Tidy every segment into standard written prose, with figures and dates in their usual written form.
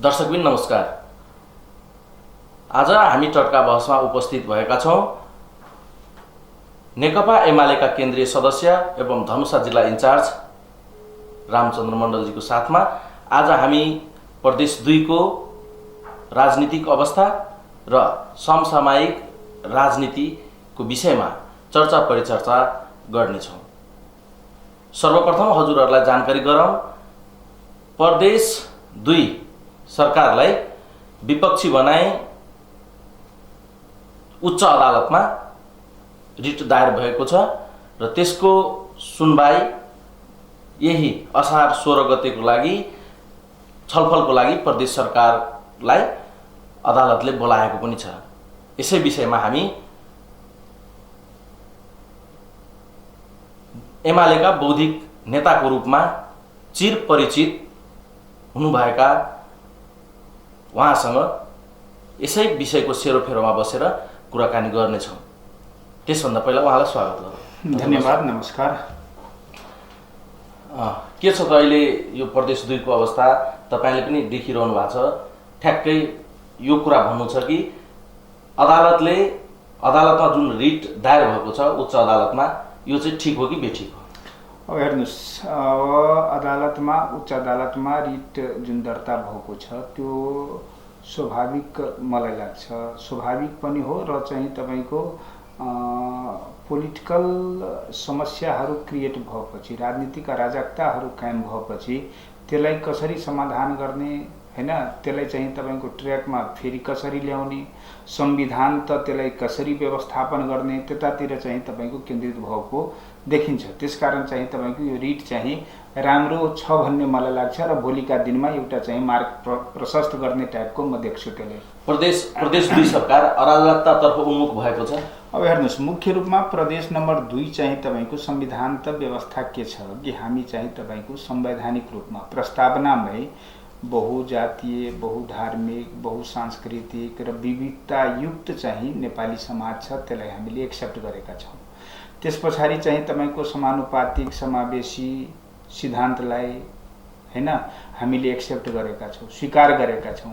दर्शकबिन नमस्कार। आज हामी टटका बहसमा उपस्थित भएका छौं नेकपा एमालेका केन्द्रीय सदस्य एवं धनुषा जिल्ला इन्चार्ज रामचन्द्र मण्डलजीको साथमा। आज हामी प्रदेश 2 को राजनीतिक अवस्था र समसामयिक राजनीतिको विषयमा चर्चा परिचर्चा गर्नेछौं। सर्वप्रथम हजुरहरूलाई जानकारी गरौं, प्रदेश 2 सरकारलाई विपक्षी बनाई उच्च अदालतमा रिट दायर भएको छ र त्यसको सुनवाई यही असार 16 गतेको लागि छलफलको लागि प्रदेश सरकारलाई अदालतले बोलाएको पनि छ। यसै विषयमा हामी एमालेका बौद्धिक नेताको रूपमा चिर परिचित हुनुभएका उहाँसँग यसै विषयको सेरोफेरोमा बसेर कुराकानी गर्नेछौँ। त्यसभन्दा पहिला उहाँलाई स्वागत गरौँ। धन्यवाद, नमस्कार। के छ त अहिले यो प्रदेश 2 को अवस्था तपाईले पनि देखिरहनु भएको छ। ठ्याक्कै यो कुरा भन्नु छ कि अदालतमा जुन रिट दायर भएको छ उच्च अदालतमा, यो चाहिँ ठिक हो कि बेठिक हो? अब हेर्नुस्, अदालतमा उच्च अदालतमा रिट जुन दर्ता भएको छ त्यो स्वाभाविक मलाई लाग्छ, स्वाभाविक पनि हो र चाहिँ तपाईको पोलिटिकल समस्याहरू क्रिएट भएपछि, राजनीतिक अराजकताहरू कायम भएपछि त्यसलाई कसरी समाधान गर्ने हैन, त्यसलाई चाहिँ तपाईको ट्र्याकमा फेरि कसरी ल्याउने, संविधान त त्यसलाई कसरी व्यवस्थापन गर्ने, त्यतातिर चाहिँ तपाईको केन्द्रित भएको देखिन्छ। त्यसकारण चाहिँ तपाईको यो रिट चाहिँ राम्रो छ भन्ने मलाई लाग्छ र भोलिका दिनमा एउटा चाहिँ मार्ग प्रशस्त गर्ने टाइपको म देख्छु। त्यसले प्रदेश 2 सरकार अराजकतातर्फ उन्मुख भएको छ। अब हेर्नुस्, मुख्य रूपमा प्रदेश नम्बर 2 चाहिँ तपाईको संविधान त व्यवस्था के छ कि हामी चाहिँ तपाईको संवैधानिक रूपमा प्रस्तावनामै बहुजातीय, बहुधार्मिक, बहुसांस्कृतिक र विविधतायुक्त चाहिँ नेपाली समाज छ, त्यसलाई हामीले एक्सेप्ट गरेका छौँ। त्यसपछाडि चाहिँ तपाईको समानुपातिक समावेशी सिद्धान्तलाई हैन हामीले एक्सेप्ट गरेका छौँ, स्वीकार गरेका छौँ।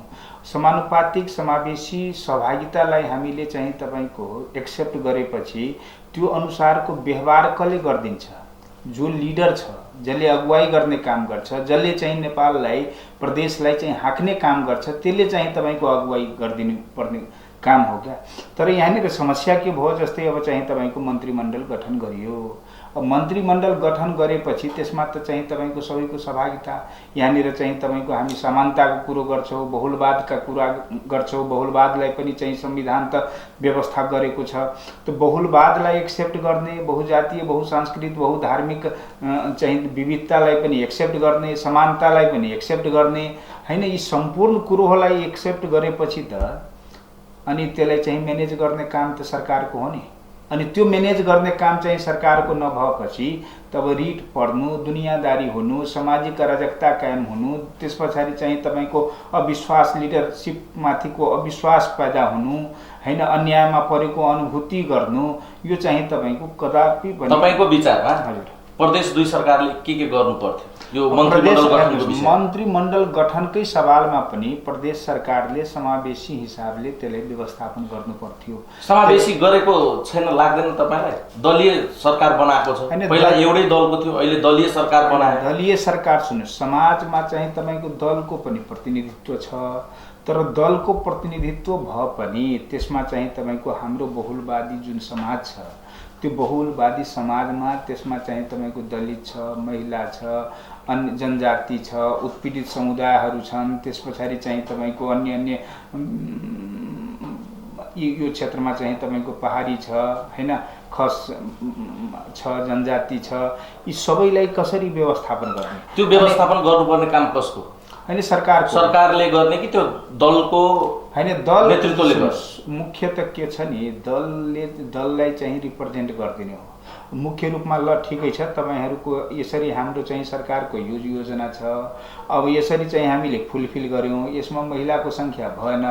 समानुपातिक समावेशी सहभागितालाई हामीले चाहिँ तपाईको एक्सेप्ट गरेपछि त्यो अनुसारको व्यवहार कसले गरिदिन्छ? जो लिडर छ, जसले अगुवाई गर्ने काम गर्छ, जसले चाहिँ नेपाललाई, प्रदेशलाई चाहिँ हाँक्ने काम गर्छ, त्यसले चाहिँ तपाईको अगुवाई गरिदिनु पर्ने काम हो क्या। तर यहाँनिर समस्या के भयो, जस्तै अब चाहिँ तपाईको मन्त्रीमण्डल गठन गरियो। अब मन्त्रीमण्डल गठन गरेपछि त्यसमा त चाहिँ तपाईको सबैको सहभागिता, यहाँनिर चाहिँ तपाईको हामी समानताको कुरो गर्छौँ, बहुलवादका कुरा गर्छौँ। बहुलवादलाई पनि चाहिँ संविधान त व्यवस्था गरेको छ। त बहुलवादलाई एक्सेप्ट गर्ने, बहुजातीय, बहुसांस्कृतिक, बहुधार्मिक चाहिँ विविधतालाई पनि एक्सेप्ट गर्ने, समानतालाई पनि एक्सेप्ट गर्ने हैन, यी सम्पूर्ण कुरोहरूलाई एक्सेप्ट गरेपछि त अनि त्यसलाई चाहिँ म्यानेज गर्ने काम त सरकारको हो नि। अनि त्यो म्यानेज गर्ने काम चाहिँ सरकारको नभएपछि तब रिट पढ्नु, दुनियादारी हुनु, सामाजिक अराजकता कायम हुनु, त्यसपछाडि चाहिँ तपाईको अविश्वास, लिडरसिपमाथिको अविश्वास पैदा हुनु हैन, अन्यायमा परेको अनुभूति गर्नु, यो चाहिँ तपाईको कदापि पनि। तपाईको विचारमा हजुर प्रदेश 2 सरकारले के गर्नु पर्थ्यो? यो मन्त्रीमण्डल गठनकै सवालमा पनि प्रदेश सरकारले समावेशी हिसाबले त्यसलाई व्यवस्थापन गर्नु पर्थ्यो। समावेशी गरेको छैन लाग्दैन तपाईलाई? दलीय सरकार बनाएको छ, पहिला एउटै दलको थियो, अहिले दलीय सरकार बनायो। दलीय सरकार, सुन्नुस्, समाजमा चाहिँ तपाईको दलको पनि प्रतिनिधित्व छ, तर दलको प्रतिनिधित्व भए पनि त्यसमा चाहिँ तपाईको हाम्रो बहुलवादी जुन समाज छ, त्यो बहुलवादी समाजमा त्यसमा चाहिँ तपाईको दलित छ, महिला छ, अन्य जनजाति छ, उत्पीडित समुदायहरू छन्, त्यसपछाडि चाहिँ तपाईको अन्य यो क्षेत्रमा चाहिँ तपाईको पहाडी छ हैन, खस छ, जनजाति छ, यी सबैलाई कसरी व्यवस्थापन गर्ने? त्यो व्यवस्थापन गर्नुपर्ने काम कसको? हैन, सरकारले गर्ने कि त्यो दलको? हैन, दल नेतृत्वले गर्छ। मुख्य त के छ नि, दललाई चाहिँ रिप्रेजेन्ट गरिदिने हो मुख्य रूपमा। ल ठिकै छ, तपाईहरुको यसरी हाम्रो चाहिँ सरकारको योजना छ, अब यसरी चाहिँ हामीले फुलफिल गर्यौं, यसमा महिलाको संख्या भएन,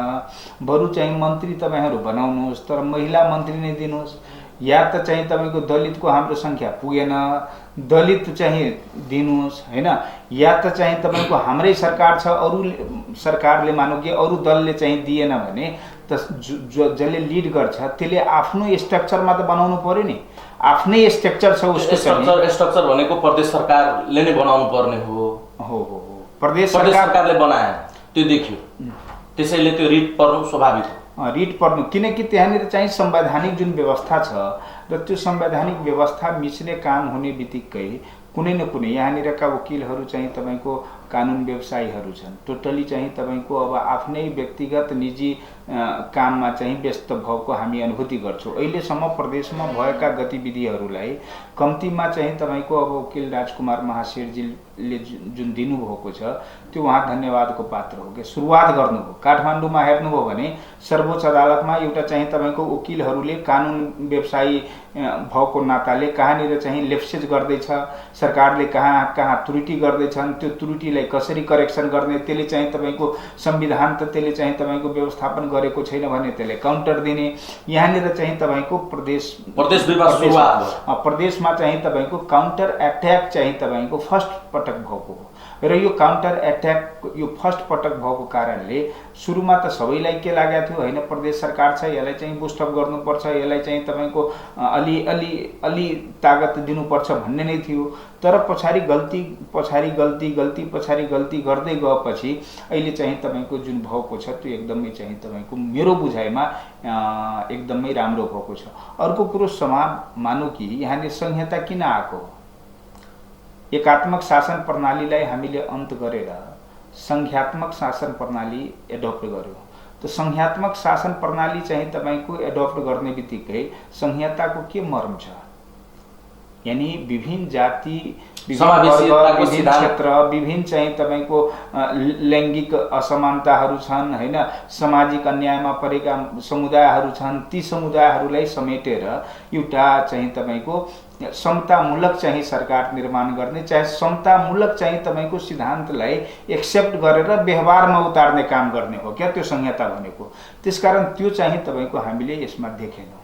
बरु चाहिँ मन्त्री तपाईहरु बनाउनुहोस्, तर महिला मन्त्री नै दिनुहोस्। या त चाहिँ तपाईको दलितको हाम्रो संख्या पुगेन, दलित चाहिँ दिनुहोस् हैन, या त चाहिँ तपाईँको हाम्रै सरकार छ, अरू सरकारले मानौ कि अरू दलले चाहिँ दिएन भने त जसले लिड गर्छ त्यसले आफ्नो स्ट्रक्चरमा त बनाउनु पर्यो नि। आफ्नै स्ट्रक्चर छ उसको, स्ट्रक्चर भनेको प्रदेश सरकारले नै बनाउनु पर्ने हो। प्रदेश सरकारले बनाए, त्यो देखियो, त्यसैले त्यो रिट पर्नु स्वाभाविक हो। रिट पर्नु, किनकि त्यहाँनिर चाहिँ संवैधानिक जुन व्यवस्था छ र त्यो संवैधानिक व्यवस्था मिच्ने काम हुने बित्तिकै कुनै न कुनै यहाँनिरका वकिलहरू चाहिँ तपाईँको कानुन व्यवसायीहरू छन्, टोटली चाहिँ तपाईँको अब आफ्नै व्यक्तिगत निजी काममा चाहिँ व्यस्त भएको हामी अनुभूति गर्छौँ। अहिलेसम्म प्रदेशमा भएका गतिविधिहरूलाई कम्तीमा चाहिँ तपाईँको अब वकिल राजकुमार महाशेरजीले जुन दिनुभएको छ त्यो उहाँ धन्यवादको पात्र हो कि सुरुवात गर्नुभयो। काठमाडौँमा हेर्नुभयो भने सर्वोच्च अदालतमा एउटा चाहिँ तपाईँको वकिलहरूले कानुन व्यवसायी भएको नाताले कहाँनिर चाहिँ लेप्सेज गर्दैछ, सरकारले कहाँ कहाँ त्रुटि गर्दैछन्, त्यो त्रुटिलाई कसरी करेक्सन गर्ने, त्यसले चाहिँ तपाईँको संविधान त त्यसले चाहिँ तपाईँको व्यवस्थापन गरेको छैन भने त्यसले काउन्टर दिने। यहाँनिर चाहिँ तपाईँको प्रदेशमा चाहिँ तपाईँको काउन्टर एट्याक चाहिँ तपाईँको फर्स्ट पटक भएको हो र यो काउन्टर एट्याक यो फर्स्ट पटक भएको कारणले सुरुमा त सबैलाई के लागेको थियो, होइन प्रदेश सरकार छ यसलाई चाहिँ बुस्टअप गर्नुपर्छ, यसलाई चाहिँ तपाईँको अलि तागत दिनुपर्छ भन्ने नै थियो। तर पछाडि गल्ती गर्दै गएपछि अहिले चाहिँ तपाईँको जुन भएको छ त्यो एकदमै चाहिँ तपाईँको मेरो बुझाइमा एकदमै राम्रो भएको छ। अर्को कुरो मानौ कि यहाँनिर संहिता किन आएको हो? एकात्मक शासन प्रणालीलाई हामीले अन्त गरेर संघात्मक शासन प्रणाली एडप्ट गर्यो। त संघात्मक शासन प्रणाली चाहिँ तपाईँको एडप्ट गर्ने बित्तिकै संहिताको के मर्म छ? यानी विभिन्न जाति, विभिन्न क्षेत्र, विभिन्न चाहिँ तपाईँको लैङ्गिक असमानताहरू छन्, होइन, सामाजिक अन्यायमा परेका समुदायहरू छन्, ती समुदायहरूलाई समेटेर एउटा चाहिँ तपाईँको समतामूलक चाहिँ सरकार निर्माण गर्ने, चाहे समतामूलक चाहिँ तपाईँको सिद्धान्तलाई एक्सेप्ट गरेर व्यवहारमा उतार्ने काम गर्ने हो क्या त्यो संहिता भनेको। त्यसकारण त्यो चाहिँ तपाईँको हामीले यसमा देखेनौँ।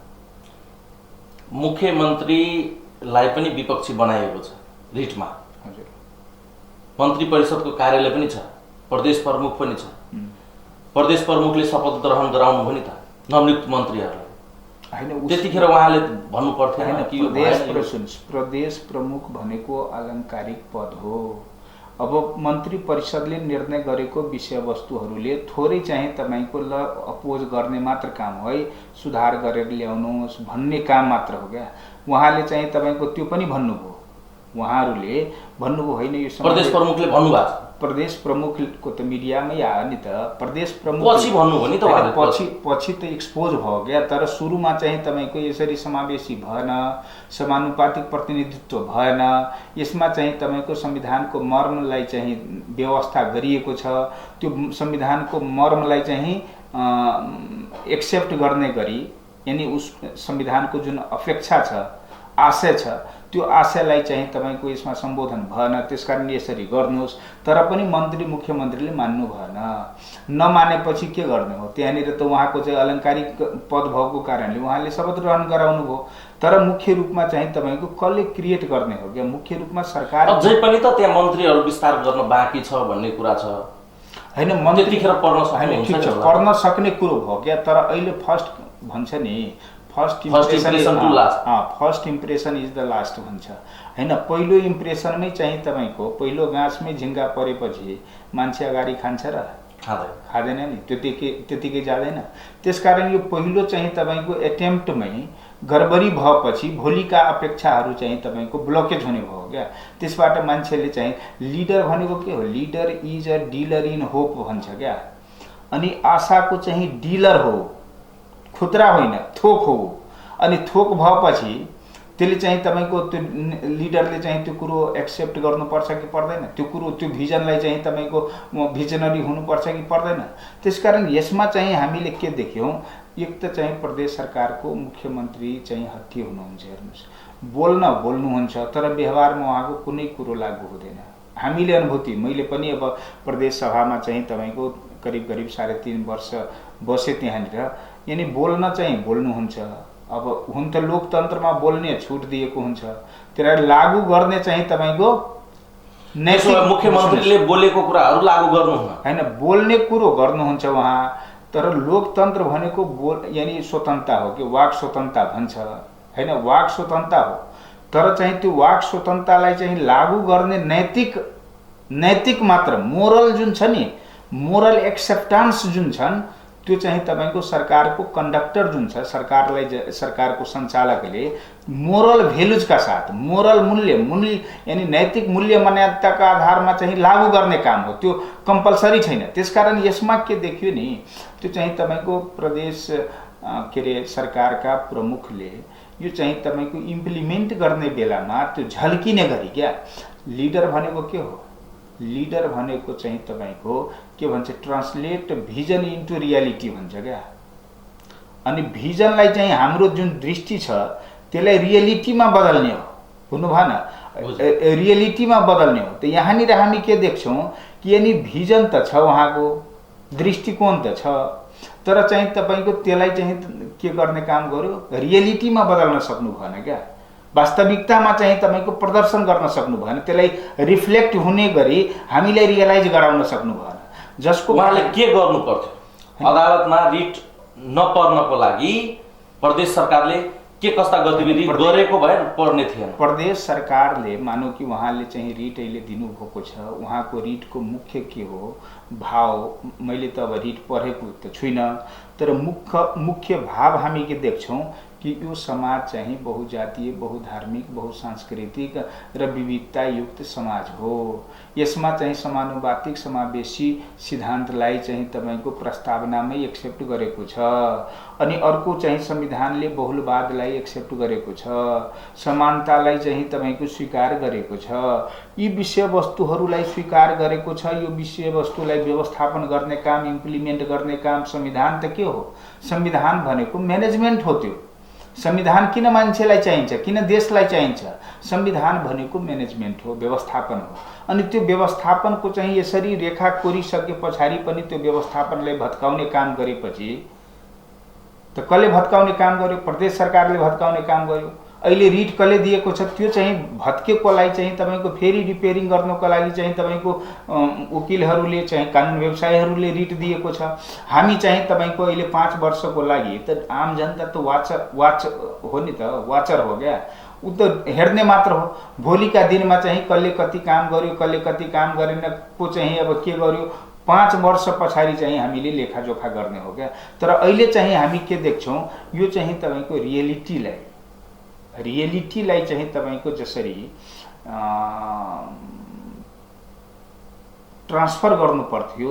मुख्यमन्त्रीलाई पनि विपक्षी बनाइएको छ रिटमा। हजुर, मन्त्री परिषदको कार्यालय पनि छ, प्रदेश प्रमुख पनि छ। प्रदेश प्रमुखले शपथ ग्रहण गराउनु भयो नि त नवनियुक्त मन्त्रीहरूलाई, होइन? त्यतिखेर उहाँले भन्नु पर्थेन कि प्रदेश प्रमुख भनेको आलङ्कारिक पद हो। अब मन्त्री परिषदले निर्णय गरेको विषयवस्तुहरूले थोरै चाहिँ तपाईँको अपोज गर्ने मात्र काम हो, है, सुधार गरेर ल्याउनुहोस् भन्ने काम मात्र हो क्या। उहाँले चाहिँ तपाईँको त्यो पनि भन्नुभयो, उहाँहरूले भन्नुभयो, होइन यो प्रदेश प्रमुखले भन्नुभएको छ। प्रदेश प्रमुखको त मिडियामै आयो नि त, प्रदेश प्रमुख पछि भन्नुभयो नि त, पछि त एक्सपोज भयो क्या। तर सुरुमा चाहिँ तपाईँको यसरी समावेशी भएन, समानुपातिक प्रतिनिधित्व भएन, यसमा चाहिँ तपाईँको संविधानको मर्मलाई चाहिँ व्यवस्था गरिएको छ, त्यो संविधानको मर्मलाई चाहिँ एक्सेप्ट गर्ने गरी, यानी उस संविधानको जुन अपेक्षा छ, आशय छ, त्यो आशयलाई चाहिँ तपाईँको यसमा सम्बोधन भएन। त्यसकारण यसरी गर्नुहोस्, तर पनि मुख्यमन्त्रीले मान्नु भएन। नमानेपछि के गर्ने हो? त्यहाँनिर त उहाँको चाहिँ अलङ्कारिक पद भएको कारणले उहाँले शपथ ग्रहण गराउनु भयो, तर मुख्य रूपमा चाहिँ तपाईँको कसले क्रिएट गर्ने हो क्या? मुख्य रूपमा सरकार अझै पनि त त्यहाँ मन्त्रीहरू विस्तार गर्न बाँकी छ भन्ने कुरा छ, होइन? त्यतिखेर पढ्न सक्ने कुरो भयो क्या। तर अहिले फर्स्ट भन्छ नि, first impression is the last भन्छ, होइन? पहिलो इम्प्रेसनमै चाहिँ तपाईँको पहिलो गाँसमै झिङ्गा परेपछि मान्छे अगाडि खान्छ र खाँदैन नि, त्यतिकै जाँदैन। त्यसकारण यो पहिलो चाहिँ तपाईँको एटेम्प्टमै गडबडी भएपछि भोलिका अपेक्षाहरू चाहिँ तपाईँको ब्लकेज हुने भयो क्या। त्यसबाट मान्छेले चाहिँ लिडर भनेको के हो? Leader is a dealer in hope भन्छ क्या। अनि आशाको चाहिँ डिलर हो, खुद्रा होइन, थोक हो। अनि थोक भएपछि त्यसले चाहिँ तपाईँको त्यो लिडरले चाहिँ त्यो कुरो एक्सेप्ट गर्नुपर्छ कि पर्दैन? त्यो भिजनलाई चाहिँ तपाईँको भिजनरी हुनुपर्छ कि पर्दैन? त्यसकारण यसमा चाहिँ हामीले के देख्यौँ? एक त चाहिँ प्रदेश सरकारको मुख्यमन्त्री चाहिँ हत्ती हुनुहुन्छ। हेर्नुहोस्, बोल्नुहुन्छ तर व्यवहारमा उहाँको कुनै कुरो लागू हुँदैन। हामीले अनुभूति, मैले पनि अब प्रदेश सभामा चाहिँ तपाईँको करिब 3.5 वर्ष बसेँ त्यहाँनिर। यानी बोल्नुहुन्छ, अब हुन त लोकतन्त्रमा बोल्ने छुट दिएको हुन्छ, त्यसलाई लागू गर्ने चाहिँ तपाईँको मुख्यमन्त्रीले बोलेको कुराहरू लागू गर्नुहुन्न हैन, बोल्ने कुरो गर्नुहुन्छ उहाँ, तर लोकतन्त्र भनेको यानी स्वतन्त्रता हो कि वाक स्वतन्त्रता भन्छ हैन, वाक स्वतन्त्रता हो, तर चाहिँ त्यो वाक स्वतन्त्रतालाई चाहिँ लागू गर्ने नैतिक मात्र मोरल जुन छ नि, मोरल एक्सेप्टेन्स जुन छन् त्यो चाहिँ तपाईँको सरकारको कन्डक्टर जुन छ, सरकारको सञ्चालकले मोरल भेल्युजका साथ, मोरल मूल्य यानी नैतिक मूल्य मान्यताका आधारमा चाहिँ लागू गर्ने काम हो, त्यो कम्पलसरी छैन। त्यसकारण यसमा के देखियो नि, त्यो चाहिँ तपाईँको प्रदेश के अरे सरकारका प्रमुखले यो चाहिँ तपाईँको इम्प्लिमेन्ट गर्ने बेलामा त्यो झल्किने गरी क्या, लिडर भनेको के हो, लिडर भनेको चाहिँ तपाईँको के भन्छ, ट्रान्सलेट भिजन इन्टु रियालिटी भन्छ क्या। अनि भिजनलाई चाहिँ हाम्रो जुन दृष्टि छ त्यसलाई रियालिटीमा बदल्ने हो, बुझ्नु भएन, रियालिटीमा बदल्ने हो। त यहाँनिर हामी के देख्छौँ कि यानी भिजन त छ, उहाँको दृष्टिकोण त छ, तर चाहिँ तपाईँको त्यसलाई चाहिँ के गर्ने काम गर्यो, रियालिटीमा बदल्न सक्नु भएन क्या, वास्तविकतामा चाहिँ तपाईँको प्रदर्शन गर्न सक्नु भएन, त्यसलाई रिफ्लेक्ट हुने गरी हामीलाई रियलाइज गराउन सक्नु भएन। जसको उहाँले के गर्नु पर्थ्यो, अदालतमा रिट नपर्नको लागि प्रदेश सरकारले के कस्ता गतिविधि गरेको भए पर्ने थिएन? प्रदेश सरकारले मानौ कि उहाँले चाहिँ रिट अहिले दिनुभएको छ, उहाँको रिटको मुख्य के हो भाव, मैले त अब रिट पढेको त छुइनँ, तर मुख्य भाव हामी के देख्छौँ कि यो समाज चाहिँ बहुजातीय, बहुधार्मिक, बहुसांस्कृतिक र विविधतायुक्त समाज हो। यसमा चाहिँ समानुपातिक समावेशी सिद्धान्तलाई चाहिँ तपाईँको प्रस्तावनामै एक्सेप्ट गरेको छ, अनि अर्को चाहिँ संविधानले बहुलवादलाई एक्सेप्ट गरेको छ, समानतालाई चाहिँ तपाईँको स्वीकार गरेको छ। यी विषयवस्तुहरूलाई स्वीकार गरेको छ, यो विषयवस्तुलाई व्यवस्थापन गर्ने काम, इम्प्लिमेन्ट गर्ने काम संविधान त के हो, संविधान भनेको म्यानेजमेन्ट हो। त्यो संविधान किन मान्छेलाई चाहिन्छ, किन देशलाई चाहिन्छ, संविधान भनेको म्यानेजमेन्ट हो, व्यवस्थापन हो। अनि त्यो व्यवस्थापनको चाहिँ यसरी रेखा कोरिसके पछाडि पनि त्यो व्यवस्थापनलाई भत्काउने काम गरेपछि त कसले भत्काउने काम गर्यो, प्रदेश सरकारले भत्काउने काम गर्यो। अहिले रिट कसले दिएको छ, त्यो चाहिँ भत्केकोलाई चाहिँ तपाईँको फेरि रिपेयरिङ गर्नको लागि चाहिँ तपाईँको वकिलहरूले चाहिँ कानुन व्यवसायीहरूले रिट दिएको छ। हामी चाहिँ तपाईँको अहिले 5 वर्षको लागि त आम जनता त वाच हो नि त, वाचर हो क्या, ऊ त हेर्ने मात्र हो। भोलिका दिनमा चाहिँ कसले कति काम गर्यो, कसले कति काम गरेन, को चाहिँ अब के गर्यो, 5 वर्ष पछाडि चाहिँ हामीले लेखाजोखा गर्ने हो क्या। तर अहिले चाहिँ हामी के देख्छौँ, यो चाहिँ तपाईँको रियलिटीलाई चाहिँ तपाईँको जसरी ट्रान्सफर गर्नु पर्थ्यो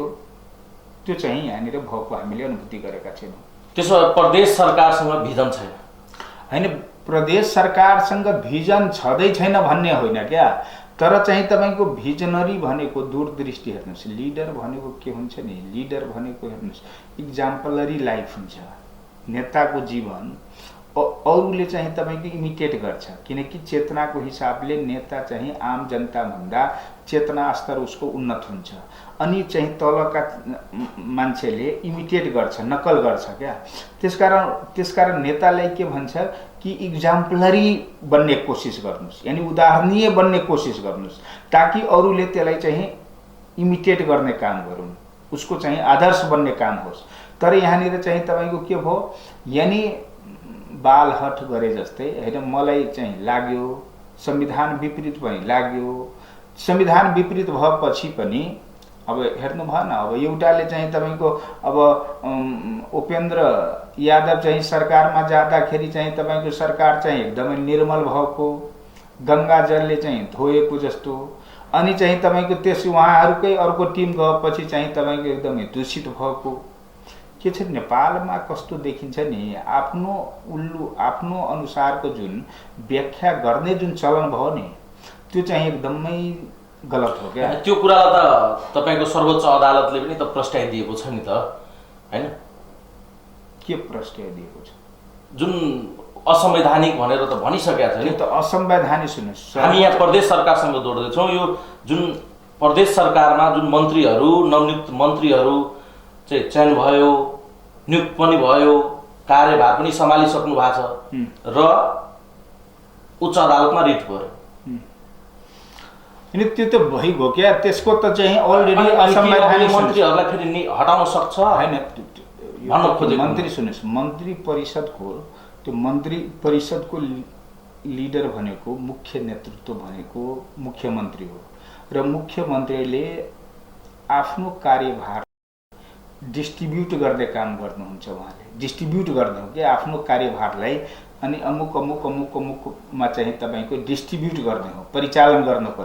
त्यो चाहिँ यहाँनिर भएको हामीले अनुभूति गरेका छैनौँ। त्यसो प्रदेश सरकारसँग भिजन छैन हैन, प्रदेश सरकारसँग भिजन छँदै छैन भन्ने होइन क्या, तर चाहिँ तपाईँको भिजनरी भनेको दूरदृष्टि हेर्नुहोस्। लिडर भनेको के हुन्छ नि, लिडर भनेको हेर्नुहोस् इक्जाम्पलरी लाइफ हुन्छ। नेताको जीवन अरूले चाहिँ तपाईँको इमिटेट गर्छ, किनकि चेतनाको हिसाबले नेता चाहिँ आम जनताभन्दा चेतना स्तर उसको उन्नत हुन्छ, अनि चाहिँ तलका मान्छेले इमिटेट गर्छ, नकल गर्छ क्या। त्यसकारण नेतालाई के भन्छ कि इक्जाम्पलरी बन्ने कोसिस गर्नुहोस्, यानी उदाहरणीय बन्ने कोसिस गर्नुहोस्, ताकि अरूले त्यसलाई चाहिँ इमिटेट गर्ने काम गरून्, उसको चाहिँ आदर्श बन्ने काम होस्। तर यहाँनिर चाहिँ तपाईँको के भयो, यानी बालहट गरे जस्तै हैन, मलाई चाहिँ लाग्यो संविधान विपरीत पनि लाग्यो। संविधान विपरीत भएपछि पनि अब हेर्नु भएन, अब एउटाले चाहिँ तपाईँको अब उपेन्द्र यादव चाहिँ सरकारमा जाँदाखेरि चाहिँ तपाईँको सरकार चाहिँ एकदमै निर्मल भएको, गङ्गाजलले चाहिँ धोएको जस्तो, अनि चाहिँ तपाईँको त्यस उहाँहरूकै अर्को टिम गएपछि चाहिँ तपाईँको एकदमै दूषित भएको के छ। नेपालमा कस्तो देखिन्छ नि, आफ्नो उल्लु आफ्नो अनुसारको जुन व्याख्या गर्ने जुन चलन भयो नि, त्यो चाहिँ एकदमै गलत हो क्या। त्यो कुरालाई त तपाईको सर्वोच्च अदालतले पनि त प्रस्ताइदिएको छ नि त, हैन? के प्रस्ताइदिएको छ? जुन असंवैधानिक भनेर त भनिसकेको छ नि। त्यो त असंवैधानिक। सुन्नुहोस्, हामी यहाँ प्रदेश सरकारसँग जोड्दैछौँ, यो जुन प्रदेश सरकारमा जुन मन्त्रीहरू, नवनियुक्त मन्त्रीहरू चाहिँ चयन भयो, नियुक्त पनि भयो, कार्यभार पनि सम्हालिसक्नु भएको छ र उच्च अदालतमा रिट पर्यो। अनि त्यो त भइगयो क्या, त्यसको त चाहिँ अलरेडी असंवैधानिक मन्त्रीहरूलाई फेरि हटाउन सक्छ हैन। भन्न खोजेको मन्त्री सुन्नुहोस्, मन्त्री परिषदको त्यो मन्त्री परिषदको लिडर भनेको मुख्य नेतृत्व भनेको मुख्यमन्त्री हो र मुख्यमन्त्रीले आफ्नो कार्यभार डिस्ट्रिब्युट गर्ने काम गर्नुहुन्छ। उहाँले डिस्ट्रिब्युट गर्ने हो कि आफ्नो कार्यभारलाई, अनि अमुक अमुक अमुक अमुकमा चाहिँ तपाईँको डिस्ट्रिब्युट गर्ने हो परिचालन गर्नको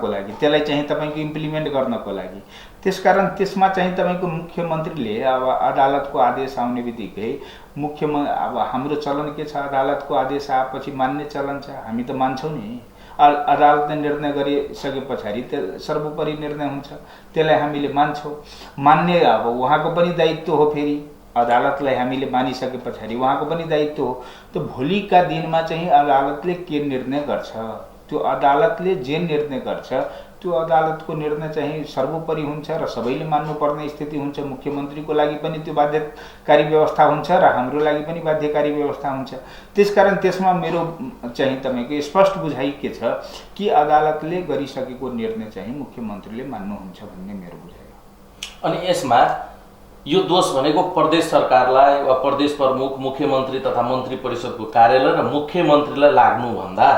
लागि, त्यसलाई चाहिँ तपाईँको इम्प्लिमेन्ट गर्नको लागि। त्यसकारण त्यसमा चाहिँ तपाईँको मुख्यमन्त्रीले अब अदालतको आदेश आउने बित्तिकै अब हाम्रो चलन के छ, अदालतको आदेश आएपछि मान्ने चलन छ, हामी त मान्छौँ नि। अदालतले निर्णय गरिसके पछाडि त्यो सर्वोपरि निर्णय हुन्छ, त्यसलाई हामीले मान्छौँ। मान्ने अब उहाँको पनि दायित्व हो, फेरि अदालतलाई हामीले मानिसके पछाडि उहाँको पनि दायित्व हो। त भोलिका दिनमा चाहिँ अदालतले के निर्णय गर्छ, त्यो अदालतले जे निर्णय गर्छ त्यो अदालतको निर्णय चाहिँ सर्वोपरि हुन्छ र सबैले मान्नुपर्ने स्थिति हुन्छ। मुख्यमन्त्रीको लागि पनि त्यो बाध्यकारी व्यवस्था हुन्छ र हाम्रो लागि पनि बाध्यकारी व्यवस्था हुन्छ। त्यसकारण त्यसमा मेरो चाहिँ तपाईँको स्पष्ट बुझाइ के छ कि अदालतले गरिसकेको निर्णय चाहिँ मुख्यमन्त्रीले मान्नुहुन्छ भन्ने मेरो बुझाइ हो। अनि यसमा यो दोष भनेको प्रदेश सरकारलाई वा प्रदेश प्रमुख, मुख्यमन्त्री तथा मन्त्री परिषदको कार्यालय र मुख्यमन्त्रीलाई लाग्नुभन्दा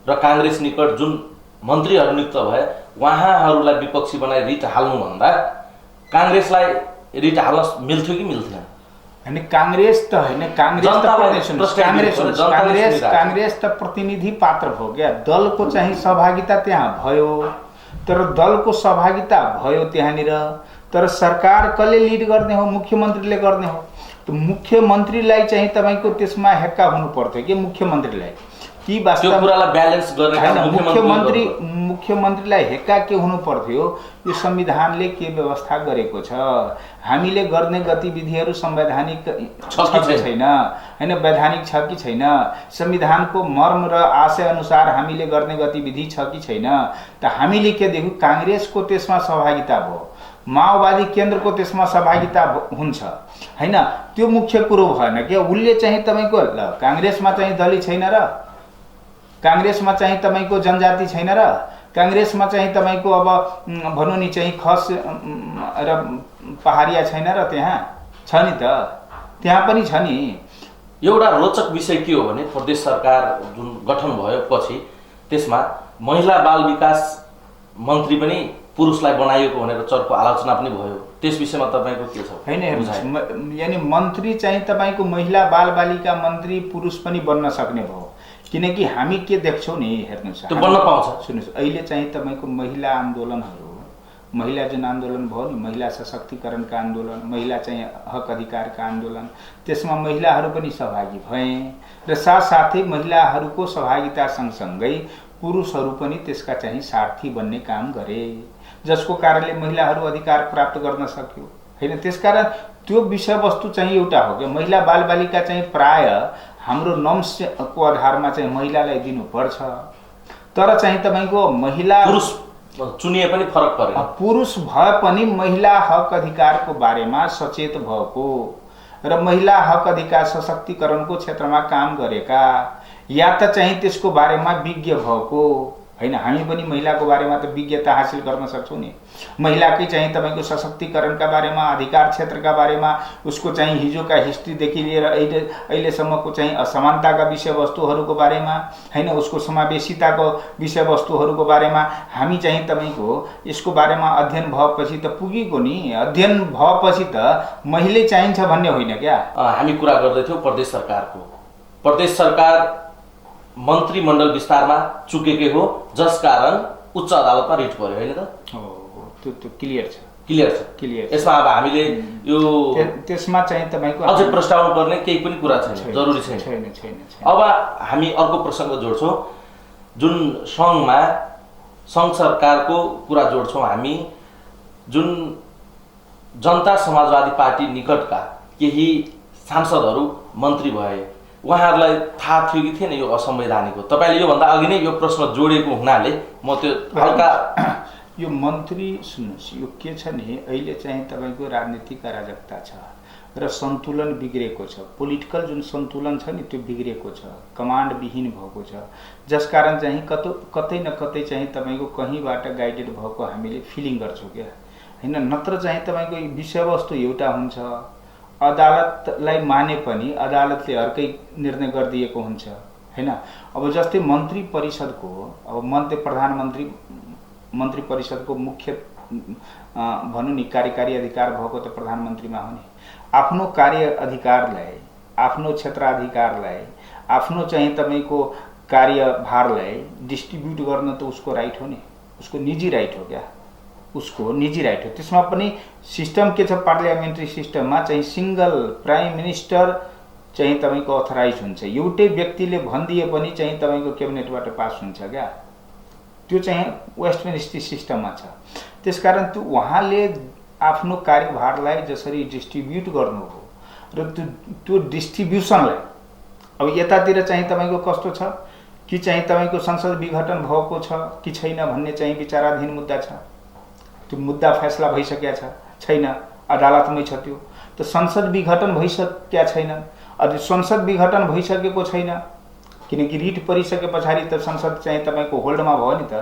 र काङ्ग्रेस निकट जुन मन्त्रीहरू नियुक्त भए उहाँहरूलाई विपक्षी बनाई रिट हाल्नुभन्दा काङ्ग्रेसलाई रिट हाल्न मिल्थ्यो कि मिल्थेन? अनि काङ्ग्रेस त होइन, काङ्ग्रेस त प्रतिनिधि पात्र हो क्या। दलको चाहिँ सहभागिता त्यहाँ भयो, तर दलको सहभागिता भयो त्यहाँनिर, तर सरकार कसले लिड गर्ने हो? मुख्यमन्त्रीले गर्ने हो। त मुख्यमन्त्रीलाई चाहिँ तपाईँको त्यसमा हेक्का हुनु पर्थ्यो कि मुख्यमन्त्रीलाई कि वास्तव कुरालाई ब्यालेन्स गर्ने मुख्यमन्त्रीलाई हेक्का के हुनु पर्थ्यो? यो संविधानले के व्यवस्था गरेको छ, हामीले गर्ने गतिविधिहरू संवैधानिक छ कि छैन, हैन वैधानिक छ कि छैन, संविधानको मर्म र आशय अनुसार हामीले गर्ने गतिविधि छ कि छैन। त हामीले के देख्यौँ? काङ्ग्रेसको त्यसमा सहभागिता भयो, माओवादी केन्द्रको त्यसमा सहभागिता हुन्छ, हैन? त्यो मुख्य कुरो भएन क्या। उसले चाहिँ तपाईँको ल काङ्ग्रेसमा चाहिँ दलित छैन र, काङ्ग्रेसमा चाहिँ तपाईँको जनजाति छैन र, काङ्ग्रेसमा चाहिँ तपाईँको अब भनौँ नि चाहिँ खस र पहाडिया छैन र, त्यहाँ छ नि त, त्यहाँ पनि छ नि। एउटा रोचक विषय के हो भने प्रदेश सरकार जुन गठन भयो पछि त्यसमा महिला बाल विकास मन्त्री पनि पुरुषलाई बनाइएको भनेर चर्को आलोचना पनि भयो। त्यस विषयमा तपाईँको के छ? हैन, यानी मन्त्री चाहिँ तपाईँको महिला बाल बालिका मन्त्री पुरुष पनि बन्न सक्ने भयो, किनकि हामी के देख्छौँ नि, हेर्नुहोस् त्यो बन्न पाउँछ। सुन्नुहोस्, अहिले चाहिँ तपाईँको महिला आन्दोलनहरू, महिला जुन आन्दोलन भयो नि, महिला सशक्तिकरणका आन्दोलन, महिला चाहिँ हक अधिकारका आन्दोलन, त्यसमा महिलाहरू पनि सहभागी भए र साथसाथै महिलाहरूको सहभागिता सँगसँगै पुरुषहरू पनि त्यसका चाहिँ सारथी बन्ने काम गरे, जसको कारणले महिलाहरू अधिकार प्राप्त गर्न सक्यो, हैन? त्यसकारण त्यो विषयवस्तु चाहिँ एउटा हो कि महिला बालबालिका चाहिँ प्राय हाम्रो नम्सको आधारमा चाहिँ महिलालाई दिनुपर्छ, तर चाहिँ तपाईँको महिला पुरुष चुनिए पनि फरक परेन। पुरुष भए पनि महिला हक अधिकारको बारेमा सचेत भएको र महिला हक अधिकार सशक्तिकरणको क्षेत्रमा काम गरेका या त चाहिँ त्यसको बारेमा विज्ञ भएको, हैन? हामी पनि महिलाको बारेमा त विज्ञता हासिल गर्न सक्छौँ नि। महिलाकै चाहिँ तपाईँको सशक्तिकरणका बारेमा, अधिकार क्षेत्रका बारेमा, उसको चाहिँ हिजोका हिस्ट्रीदेखि लिएर अहिलेसम्मको चाहिँ असमानताका विषयवस्तुहरूको बारेमा, हैन, उसको समावेशिताको विषयवस्तुहरूको बारेमा हामी चाहिँ तपाईँको यसको बारेमा अध्ययन भएपछि त पुगेको नि। अध्ययन भएपछि त मैले चाहिन्छ भन्ने होइन क्या। हामी कुरा गर्दैथ्यौँ प्रदेश सरकारको। प्रदेश सरकार मन्त्रीमण्डल विस्तारमा चुकेकै हो, जसकारण उच्च अदालतमा रिट पर्यो, होइन त? त्यो क्लियर छ, क्लियर छ, क्लियर। यसमा अब हामीले यो त्यसमा चाहिँ तपाईँको अझै प्रस्तावना पर्ने केही पनि कुरा छैन, जरुरी छैन। अब हामी अर्को प्रसङ्ग जोड्छौँ, जुन सङ्घ सरकारको कुरा जोड्छौँ हामी। जुन जनता समाजवादी पार्टी निकटका केही सांसदहरू मन्त्री भए, उहाँहरूलाई थाहा थियो कि थिएन यो असंवैधानिक हो? तपाईँले योभन्दा अघि नै यो प्रश्न जोडेको हुनाले म त्यो हल्का यो मन्त्री सुन्नुहोस्, यो के छ नि, अहिले चाहिँ तपाईँको राजनीतिक अराजकता छ र सन्तुलन बिग्रेको छ। पोलिटिकल जुन सन्तुलन छ नि त्यो बिग्रेको छ, कमान्ड विहीन भएको छ, जसकारण चाहिँ कतै न कतै चाहिँ तपाईँको कहीँबाट गाइडेड भएको हामीले फिलिङ गर्छौँ क्या होइन। नत्र चाहिँ तपाईँको विषयवस्तु एउटा हुन्छ, अदालतलाई माने पनि अदालतले अर्कै निर्णय गरिदिएको हुन्छ होइन। अब जस्तै मन्त्री परिषदको, अब मन्त्री परिषदको मुख्य भनौँ नि कार्यकारी अधिकार भएको त प्रधानमन्त्रीमा हो नि। आफ्नो कार्य अधिकारलाई, आफ्नो क्षेत्राधिकारलाई, आफ्नो चाहिँ तपाईँको कार्यभारलाई डिस्ट्रिब्युट गर्न त उसको राइट हो नि, उसको निजी राइट हो क्या, उसको निजी राइट हो। त्यसमा पनि सिस्टम के छ, पार्लियामेन्ट्री सिस्टममा चाहिँ सिङ्गल प्राइम मिनिस्टर चाहिँ तपाईँको अथराइज हुन्छ, एउटै व्यक्तिले भनिदिए पनि चाहिँ तपाईँको क्याबिनेटबाट पास हुन्छ क्या, त्यो चाहिँ वेस्टमिनिस्टर सिस्टममा छ। त्यसकारण त्यो उहाँले आफ्नो कार्यभारलाई जसरी डिस्ट्रिब्युट गर्नु हो र त्यो डिस्ट्रिब्युसनलाई अब यतातिर चाहिँ तपाईँको कस्तो छ कि चाहिँ तपाईँको संसद विघटन भएको छ कि छैन भन्ने चाहिँ विचाराधीन मुद्दा छ। त्यो मुद्दा फैसला भइसकेको छैन, अदालतमै छ त्यो। त संसद विघटन भइसकेका छैन, अझ संसद विघटन भइसकेको छैन किनकि रिट परिसके पछाडि त संसद चाहिँ तपाईँको होल्डमा भयो नि त।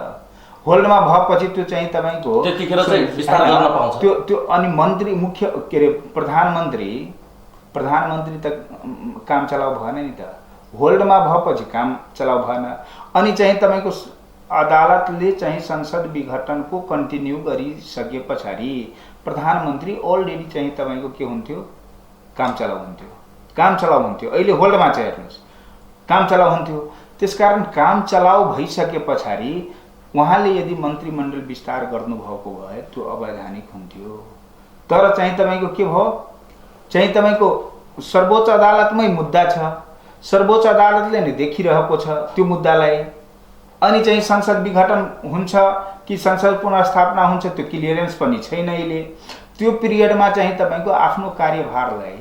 होल्डमा भएपछि त्यो चाहिँ तपाईँको त्यतिखेर चाहिँ विस्तार गर्न पाउँछ त्यो। अनि मन्त्री मुख्य के अरे प्रधानमन्त्री त काम चलाउ भएन नि त, होल्डमा भएपछि काम चलाउ भएन। अनि चाहिँ तपाईँको अदालतले चाहिँ संसद विघटनको कन्टिन्यू गरिसके पछाडि प्रधानमन्त्री अलरेडी चाहिँ तपाईँको के हुन्थ्यो, काम चलाउ हुन्थ्यो। अहिले होल्डमा चाहिँ हेर्नुहोस् काम चलाउ हुन्थ्यो। त्यसकारण काम चलाउ भइसके पछाडि उहाँले यदि मन्त्रीमण्डल विस्तार गर्नुभएको भए त्यो अवैधानिक हुन्थ्यो। तर चाहिँ तपाईँको के भयो, चाहिँ तपाईँको सर्वोच्च अदालतमै मुद्दा छ, सर्वोच्च अदालतले नै देखिरहेको छ त्यो मुद्दालाई। अनि चाहिँ संसद विघटन हुन्छ कि संसद पुनर्स्थापना हुन्छ त्यो क्लियरेन्स पनि छैन अहिले। त्यो पिरियडमा चाहिँ तपाईँको आफ्नो कार्यभारलाई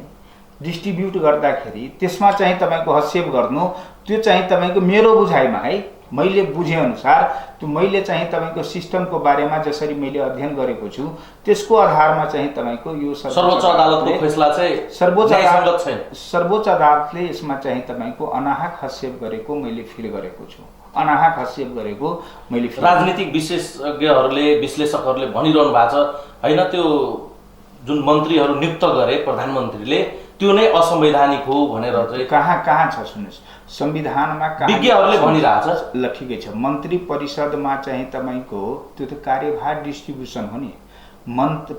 डिस्ट्रिब्युट गर्दाखेरि त्यसमा चाहिँ तपाईँको हस्तक्षेप गर्नु, त्यो चाहिँ तपाईँको मेरो बुझाइमा है, मैले बुझेअनुसार त्यो मैले चाहिँ तपाईँको सिस्टमको बारेमा जसरी मैले अध्ययन गरेको छु त्यसको आधारमा चाहिँ तपाईँको यो सर्वोच्च अदालतको फैसला चाहिँ सर्वोच्च अदालतले यसमा चाहिँ तपाईँको अनाहक हस्तक्षेप गरेको मैले फिल गरेको छु। अनाहक हस्तक्षेप गरेको मैले राजनीतिक विशेषज्ञहरूले विश्लेषकहरूले भनिरहनु भएको छ होइन, त्यो जुन मन्त्रीहरू नियुक्त गरे प्रधानमन्त्रीले त्यो नै असंवैधानिक हो भनेर चाहिँ कहाँ छ सुन्नुहोस्, संविधानमा विज्ञहरूले भनिरहेछ। ल ठिकै छ, मन्त्री परिषदमा चाहिँ तपाईँको त्यो त कार्यभार डिस्ट्रिब्युसन हो नि।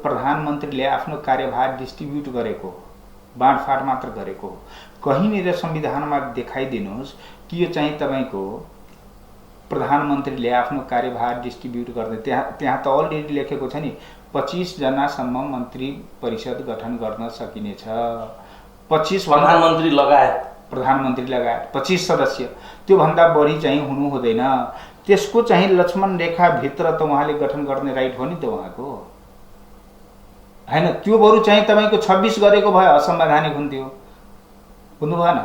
प्रधानमन्त्रीले आफ्नो कार्यभार डिस्ट्रिब्युट गरेको, बाँडफाँड मात्र गरेको। कहीँनिर संविधानमा देखाइदिनुहोस् कि यो चाहिँ तपाईँको प्रधानमन्त्रीले आफ्नो कार्यभार डिस्ट्रिब्युट गर्ने, त्यहाँ त अलरेडी लेखेको छ नि 25 जनासम्म मन्त्री परिषद गठन गर्न सकिनेछ। 25 प्रधानमन्त्री लगायत 25 सदस्य, त्योभन्दा बढी चाहिँ हुनु हुँदैन। त्यसको चाहिँ लक्ष्मण रेखाभित्र त उहाँले गठन गर्ने राइट हो नि त उहाँको हैन। त्यो बरु चाहिँ तपाईँको 26 गरेको भए असंवैधानिक हुन्थ्यो, बुझ्नु भएन।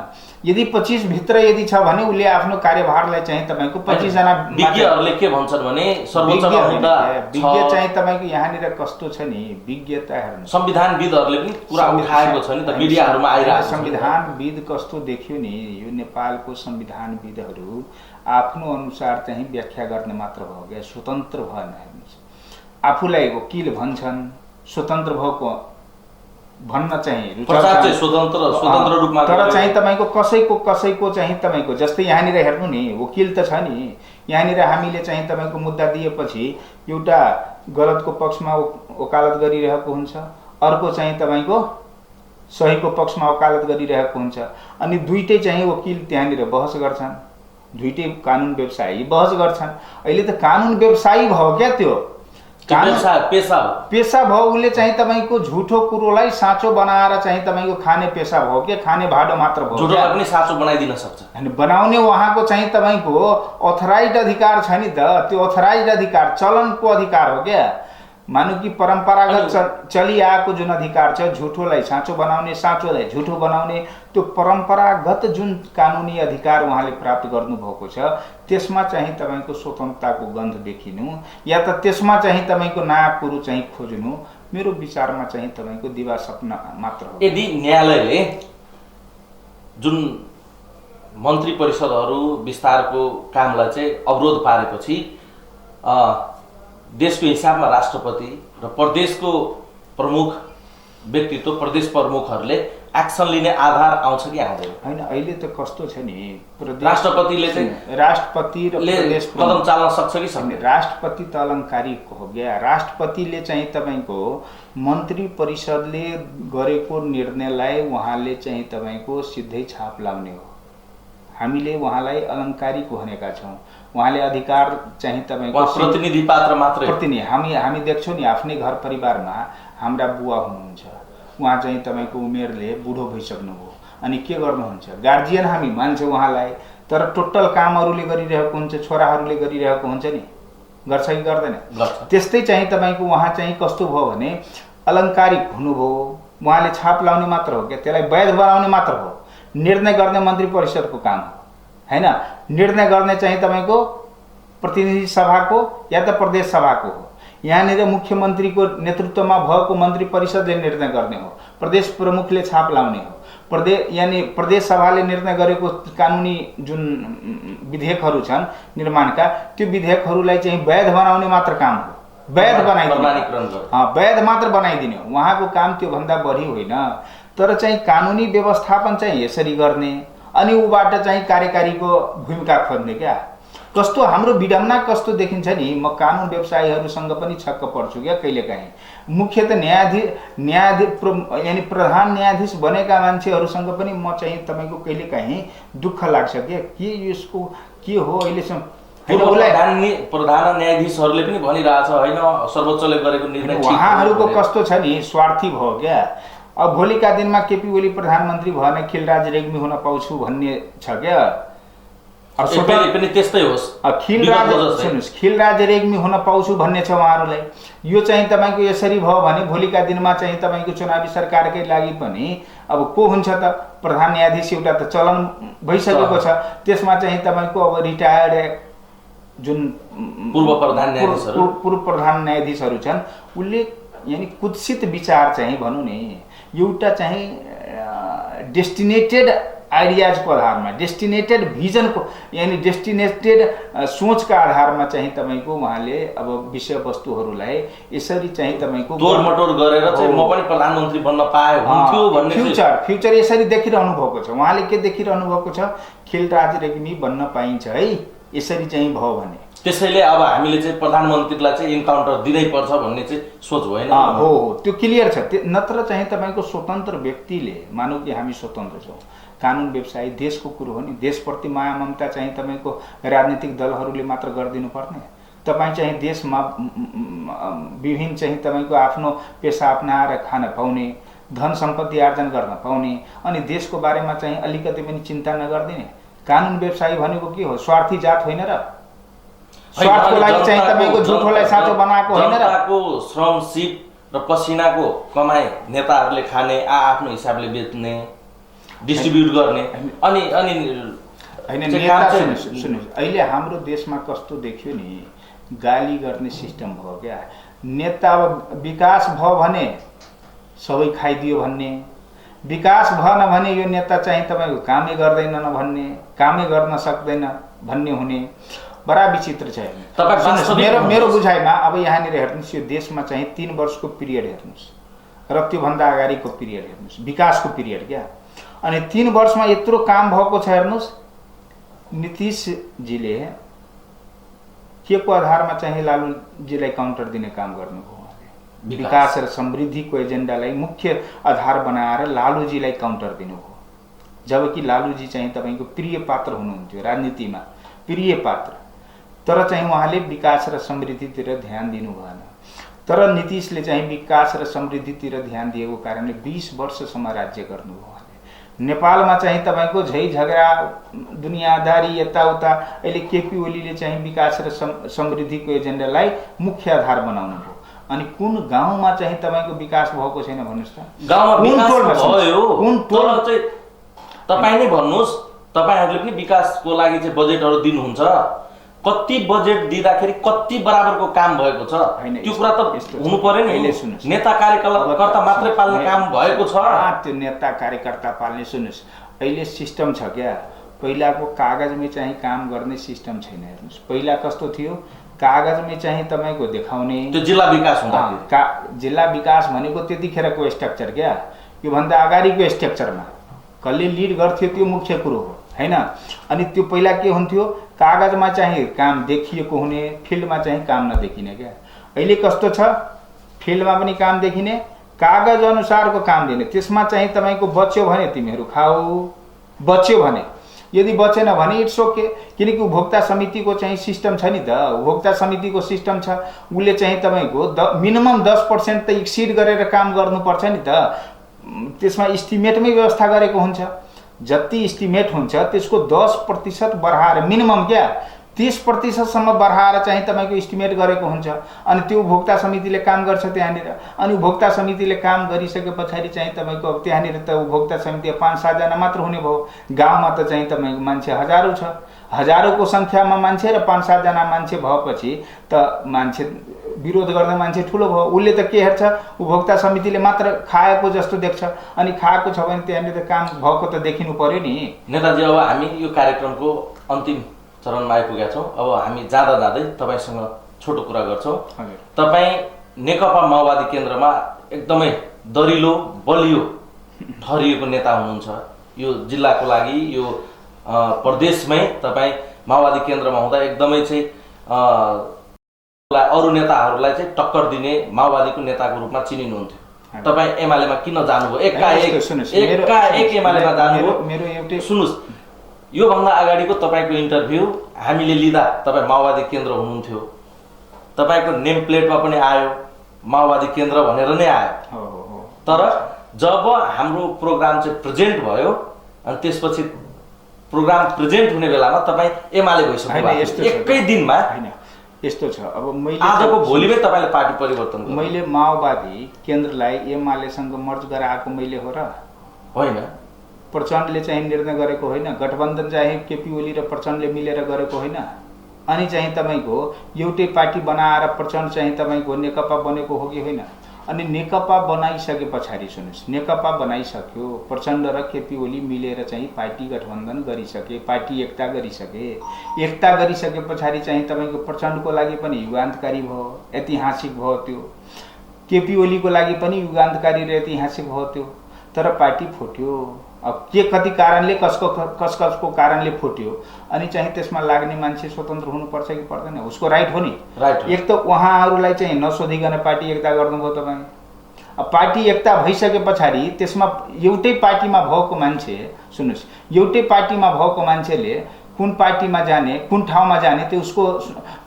यदि 25 भित्र यदि छ भने उसले आफ्नो कार्यभारलाई चाहिँ तपाईँको 25 जना विज्ञहरूले के भन्छन् भने सर्वोच्चमा हुँदा विज्ञ चाहिँ तपाईँको यहाँनिर कस्तो छ नि, विज्ञता हेर्नु संविधानविदहरूले पनि कुरा उठाएको छ नि त, मिडियाहरूमा आइरहेको छ। संविधानविद कस्तो देखियो नि, यो नेपालको संविधानविदहरू आफ्नो अनुसार चाहिँ व्याख्या गर्ने मात्र भयो क्या, स्वतन्त्र भएन। हेर्नुहोस्, आफूलाई वकिल भन्छन्, स्वतन्त्र भएको भन्न चाहिँ स्वतन्त्र रूपमा, तर चाहिँ तपाईँको कसैको चाहिँ तपाईँको जस्तै यहाँनिर हेर्नु नि, वकिल त छ नि, यहाँनिर हामीले चाहिँ तपाईँको मुद्दा दिएपछि एउटा गलतको पक्षमा वकालत गरिरहेको हुन्छ, अर्को चाहिँ तपाईँको सहीको पक्षमा वकालत गरिरहेको हुन्छ। अनि दुईटै चाहिँ वकिल त्यहाँनिर बहस गर्छन्, दुईटै कानुन व्यवसायी बहस गर्छन्। अहिले त कानुन व्यवसायी भयो क्या, त्यो पेसा भयो। उसले चाहिँ तपाईँको झुठो कुरोलाई साँचो बनाएर चाहिँ तपाईँको खाने पेसा भयो के, खाने भाडो मात्र भयो, झुठोलाई पनि साँचो बनाइदिन सक्छ। अनि बनाउने उहाँको चाहिँ तपाईँको अथराइज अधिकार छ नि त, त्यो अथराइज अधिकार चलनको अधिकार हो क्या। मानौ कि परम्परागत चली आएको जुन अधिकार छ, झुठोलाई साँचो बनाउने, साँचोलाई झुठो बनाउने, त्यो परम्परागत जुन कानुनी अधिकार उहाँले प्राप्त गर्नुभएको छ, त्यसमा चाहिँ तपाईँको स्वतन्त्रताको गन्ध देखिनु या त त्यसमा चाहिँ तपाईँको नयाँ कुरो चाहिँ खोज्नु मेरो विचारमा चाहिँ तपाईँको दिवा सपना मात्र हो। यदि न्यायालयले जुन मन्त्री परिषदहरू विस्तारको कामलाई चाहिँ अवरोध पारेपछि देशको हिसाबमा राष्ट्रपति र प्रदेशको प्रमुख व्यक्तित्व, प्रदेश प्रमुखहरूले एक्सन लिने आधार आउँछ कि आउँदैन? होइन, अहिले त कस्तो छ नि, राष्ट्रपतिले चाहिँ राष्ट्रपति र प्रदेश कदम चाल्न सक्छ कि सक्दैन? राष्ट्रपति त अलङ्कारिक हो गया। राष्ट्रपतिले चाहिँ तपाईँको मन्त्री परिषदले गरेको निर्णयलाई उहाँले चाहिँ तपाईँको सिधै छाप लाउने हो। हामीले उहाँलाई अलङ्कारिक भनेका छौँ। उहाँले अधिकार चाहिँ तपाईँको प्रतिनिधि पात्र मात्रै। प्रतिनिधि हामी देख्छौँ नि, आफ्नै घर परिवारमा हाम्रा बुवा हुनुहुन्छ, उहाँ चाहिँ तपाईँको उमेरले बुढो भइसक्नुभयो, अनि के गर्नुहुन्छ? गार्जियन हामी मान्छौँ उहाँलाई, तर टोटल काम अरूले गरिरहेको हुन्छ, छोराहरूले गरिरहेको हुन्छ नि, गर्छ कि गर्दैन? त्यस्तै चाहिँ तपाईँको उहाँ चाहिँ कस्तो भयो भने अलङ्कारिक हुनुभयो। उहाँले छाप लाउने मात्र हो क्या, त्यसलाई वैध बनाउने मात्र हो। निर्णय गर्ने मन्त्री परिषदको काम हो, हैन? निर्णय गर्ने चाहिँ तपाईँको प्रतिनिधि सभाको या त प्रदेश सभाको हो। यहाँनिर मुख्यमन्त्रीको नेतृत्वमा भएको मन्त्री परिषदले निर्णय गर्ने हो, प्रदेश प्रमुखले छाप लाउने हो। प्रदेश सभाले निर्णय गरेको कानुनी जुन विधेयकहरू छन् निर्माणका, त्यो विधेयकहरूलाई चाहिँ वैध बनाउने मात्र काम हो। वैध बनाइदिने, वैध मात्र बनाइदिने हो। उहाँको काम त्योभन्दा बढी होइन। तर चाहिँ कानुनी व्यवस्थापन चाहिँ यसरी गर्ने, अनि उबाट चाहिँ कार्यकारीको भूमिका खोज्ने क्या। कस्तो हाम्रो विडम्बना कस्तो देखिन्छ नि, म कानुन व्यवसायीहरूसँग पनि छक्क पर्छु क्या कहिलेकाहीँ। मुख्य त न्यायाधीश यानि प्रधान न्यायाधीश बनेका मान्छेहरूसँग पनि म चाहिँ तपाईँको कहिलेकाहीँ दुःख लाग्छ क्या, के यसको के हो अहिलेसम्म। प्रधान न्यायाधीशहरूले पनि भनिरहेछ होइन, सर्वोच्चले गरेको निर्णय उहाँहरूको कस्तो छ नि, स्वार्थी भयो क्या। अब भोलिका दिनमा केपी ओली प्रधानमन्त्री भयो भने खिलराज रेग्मी हुन पाउँछु भन्ने छ क्या। पनि त्यस्तै होस्, खिलराज रेग्मी हुन पाउँछु भन्ने छ उहाँहरूलाई। यो चाहिँ तपाईँको यसरी भयो भने भोलिका दिनमा चाहिँ तपाईँको चुनावी सरकारकै लागि पनि अब को हुन्छ त? प्रधान न्यायाधीश एउटा त चलन भइसकेको छ, त्यसमा चाहिँ तपाईँको अब रिटायर्ड जुन पूर्व प्रधान न्यायाधीशहरू छन्, उसले यानि कुत्सित विचार चाहिँ भनौँ नि, एउटा चाहिँ डेस्टिनेटेड आइडियाजको आधारमा, डेस्टिनेटेड भिजनको यानि डेस्टिनेटेड सोचका आधारमा चाहिँ तपाईँको उहाँले अब विषयवस्तुहरूलाई यसरी चाहिँ तपाईँको तोडमटोड गरेर चाहिँ म पनि प्रधानमन्त्री बन्न पाए हुन्थ्यो भन्ने फ्युचर यसरी देखिरहनु भएको छ। उहाँले के देखिरहनु भएको छ? खिलराज रेग्मी बन्न पाइन्छ है, यसरी चाहिँ भयो भने। त्यसैले अब हामीले चाहिँ प्रधानमन्त्रीलाई चाहिँ इन्काउन्टर दिनै पर्छ भन्ने चाहिँ सोच होइन। हो, त्यो क्लियर छ। नत्र चाहिँ तपाईँको स्वतन्त्र व्यक्तिले, मानौ कि हामी स्वतन्त्र छौँ, कानुन व्यवसाय देशको कुरो हो नि, देशप्रति माया ममता चाहिँ तपाईँको राजनीतिक दलहरूले मात्र गरिदिनु पर्ने। तपाईँ चाहिँ देशमा विभिन्न चाहिँ तपाईँको आफ्नो पेसा अपनाएर खान पाउने, धन सम्पत्ति आर्जन गर्न पाउने, अनि देशको बारेमा चाहिँ अलिकति पनि चिन्ता नगरिदिने। कानुन व्यवसायी भनेको के हो? स्वार्थी जात होइन र? स्वार्थको लागि चाहिँ तपाईँको झुठोलाई साँचो बनाएको होइन र? जनताको श्रम सिप र पसिनाको कमाई नेताहरूले खाने, आफ्नो हिसाबले बेच्ने, डिस्ट्रिब्युट गर्ने। अनि होइन, नेता सुन्नुहोस्, अहिले हाम्रो देशमा कस्तो देखियो नि, गाली गर्ने सिस्टम भयो क्या। नेता अब विकास भयो भने सबै खाइदियो भन्ने, विकास भएन भने यो नेता चाहिँ तपाईँको कामै गर्दैन भन्ने, कामै गर्न सक्दैन भन्ने हुने, बडा विचित्र छ। मेरो बुझाइमा अब यहाँनिर हेर्नुहोस्, यो देशमा चाहिँ 3 वर्षको पिरियड हेर्नुहोस् र त्योभन्दा अगाडिको पिरियड हेर्नुहोस्, विकासको पिरियड क्या। अनि 3 वर्षमा यत्रो काम भएको छ हेर्नुहोस्। नीतिशजीले के को आधारमा चाहिँ लालुजीलाई काउन्टर दिने काम गर्नुभयो? विकास र समृद्धिको एजेन्डालाई मुख्य आधार बनाएर लालुजीलाई काउन्टर दिनुभयो, जबकि लालुजी चाहिँ तपाईँको प्रिय पात्र हुनुहुन्थ्यो राजनीतिमा, प्रिय पात्र। तर चाहिँ उहाँले विकास र समृद्धितिर ध्यान दिनु भएन। तर नीतिशले चाहिँ विकास र समृद्धितिर ध्यान दिएको कारणले 20 वर्षसम्म राज्य गर्नुभयो उहाँले। नेपालमा चाहिँ तपाईँको झै झगडा, दुनियादारी, यताउता। अहिले केपी ओलीले चाहिँ विकास र समृद्धिको एजेन्डालाई मुख्य आधार बनाउनु भयो। अनि कुन गाउँमा चाहिँ तपाईँको विकास भएको छैन भन्नुहोस् त? गाउँमा कुन विकास टोलमा भयो, कुन टोल तर चाहिँ तपाईँ नै भन्नुहोस्, तपाईँहरूले पनि विकासको लागि चाहिँ बजेटहरू दिनुहुन्छ, कति बजेट दिँदाखेरि कति बराबरको काम भएको छ? त्यो कुरा त हुनु पर्यो नि। नेता कार्यकर्ता मात्रै पाल्ने काम भएको छ? त्यो नेता कार्यकर्ता पाल्ने, सुन्नुहोस्, अहिले सिस्टम छ क्या। पहिलाको कागजमै चाहिँ काम गर्ने सिस्टम छैन। हेर्नुहोस्, पहिला कस्तो थियो, कागजमै चाहिँ तपाईँको देखाउने, त्यो जिल्ला विकास हुँदाखेरि जिल्ला विकास भनेको त्यतिखेरको स्ट्रक्चर क्या। योभन्दा अगाडिको स्ट्रक्चरमा कसले लिड गर्थ्यो त्यो मुख्य कुरो हो, हैन? अनि त्यो पहिला के हुन्थ्यो, कागजमा चाहिँ काम देखिएको हुने, फिल्डमा चाहिँ काम नदेखिने क्या। अहिले कस्तो छ, फिल्डमा पनि काम देखिने, कागज अनुसारको काम दिने। त्यसमा चाहिँ तपाईँको बच्यो भने तिमीहरू खाऊ, बच्यो भने, यदि बचेन भने इट्स ओके। किनकि उपभोक्ता समितिको चाहिँ सिस्टम छ नि त, उपभोक्ता समितिको सिस्टम छ। उसले चाहिँ तपाईँको मिनिमम 10% त एक्सिड गरेर काम गर्नुपर्छ नि त। त्यसमा इस्टिमेटमै व्यवस्था गरेको हुन्छ। जति इस्टिमेट हुन्छ त्यसको 10% बढाएर, मिनिमम क्या 30%सम्म बढाएर चाहिँ तपाईँको इस्टिमेट गरेको हुन्छ। अनि त्यो उपभोक्ता समितिले काम गर्छ त्यहाँनिर। अनि उपभोक्ता समितिले काम गरिसके पछाडि चाहिँ तपाईँको अब त्यहाँनिर त उपभोक्ता समिति 5-7 जना मात्र हुने भयो। गाउँमा त चाहिँ तपाईँको मान्छे हजारौँ छ, हजारौँको सङ्ख्यामा मान्छे र 5-7 जना मान्छे भएपछि त मान्छे विरोध गर्ने मान्छे ठुलो भयो। उसले त के हेर्छ, उपभोक्ता समितिले मात्र खाएको जस्तो देख्छ। अनि खाएको छ भने त्यहाँनिर काम भएको त देखिनु पर्यो नि। नेताजी, अब हामी यो कार्यक्रमको अन्तिम चरणमा आइपुगेका छौँ। अब हामी जाँदा जाँदै तपाईँसँग छोटो कुरा गर्छौँ। तपाईँ नेकपा माओवादी केन्द्रमा एकदमै दरिलो बलियो ठहरिएको नेता हुनुहुन्छ। यो जिल्लाको लागि, यो प्रदेशमै तपाईँ माओवादी केन्द्रमा हुँदा एकदमै चाहिँ अरू नेताहरूलाई चाहिँ टक्कर दिने माओवादीको नेताको रूपमा चिनिनुहुन्थ्यो। तपाईँ एमालेमा किन जानुभयो? एकाएक एमालेमा जानुभयो? मेरो एउटै सुन्नुहोस्, योभन्दा अगाडिको तपाईँको इन्टरभ्यू हामीले लिँदा तपाईँ माओवादी केन्द्र हुनुहुन्थ्यो। तपाईँको नेम प्लेटमा पनि आयो माओवादी केन्द्र भनेर नै आयो। तर जब हाम्रो प्रोग्राम चाहिँ प्रेजेन्ट भयो अनि त्यसपछि प्रोग्राम प्रेजेन्ट हुने बेलामा तपाईँ एमाले भइसक्नु एकै दिनमा। यस्तो छ, अब मैले आजको भोलिमै तपाईँले पार्टी परिवर्तन गर्नु। मैले माओवादी केन्द्रलाई एमालेसँग मर्ज गराएको मैले हो र होइन? प्रचण्डले चाहिँ निर्णय गरेको होइन। गठबन्धन चाहिँ केपी ओली र प्रचण्डले मिलेर गरेको होइन। अनि चाहिँ तपाईँको एउटै पार्टी बनाएर प्रचण्ड चाहिँ तपाईँको नेकपा बनेको हो कि होइन? अनि नेकपा बनाइसके पछाडि, सुन्नुहोस्, नेकपा बनाइसक्यो, प्रचण्ड र केपी ओली मिलेर चाहिँ पार्टी गठबन्धन गरिसके, पार्टी एकता गरिसके। एकता गरिसके पछाडि चाहिँ तपाईँको प्रचण्डको लागि पनि युगान्तकारी भयो, ऐतिहासिक भयो त्यो। केपी ओलीको लागि पनि युगान्तकारी र ऐतिहासिक भयो त्यो। तर पार्टी फुट्यो। अब के कति कारणले, कसको कारणले फुट्यो। अनि चाहिँ त्यसमा लाग्ने मान्छे स्वतन्त्र हुनुपर्छ कि पर्दैन? उसको राइट हो नि। एक त उहाँहरूलाई चाहिँ नसोधिकन पार्टी एकता गर्नुभयो तपाईँ। अब पार्टी एकता भइसके पछाडि त्यसमा एउटै पार्टीमा भएको मान्छे, सुन्नुहोस्, एउटै पार्टीमा भएको मान्छेले कुन पार्टीमा जाने, कुन ठाउँमा जाने, त्यो उसको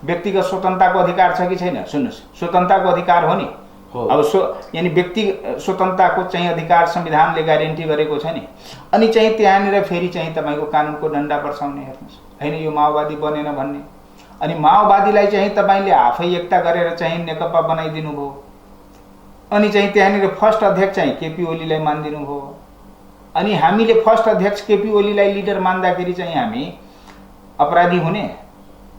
व्यक्तिगत स्वतन्त्रताको अधिकार छ कि छैन? सुन्नुहोस्, स्वतन्त्रताको अधिकार हो नि। अब यानी व्यक्ति स्वतन्त्रताको चाहिँ अधिकार संविधानले ग्यारेन्टी गरेको छ नि। अनि चाहिँ त्यहाँनिर फेरि चाहिँ तपाईँको कानुनको डन्डा बर्साउने, हेर्नुहोस्, होइन यो माओवादी बनेन भन्ने। अनि माओवादीलाई चाहिँ तपाईँले आफै एकता गरेर चाहिँ नेकपा बनाइदिनु भयो। अनि चाहिँ त्यहाँनिर फर्स्ट अध्यक्ष चाहिँ केपी ओलीलाई मानिदिनु भयो। अनि हामीले फर्स्ट अध्यक्ष केपी ओलीलाई लिडर मान्दाखेरि चाहिँ हामी अपराधी हुने?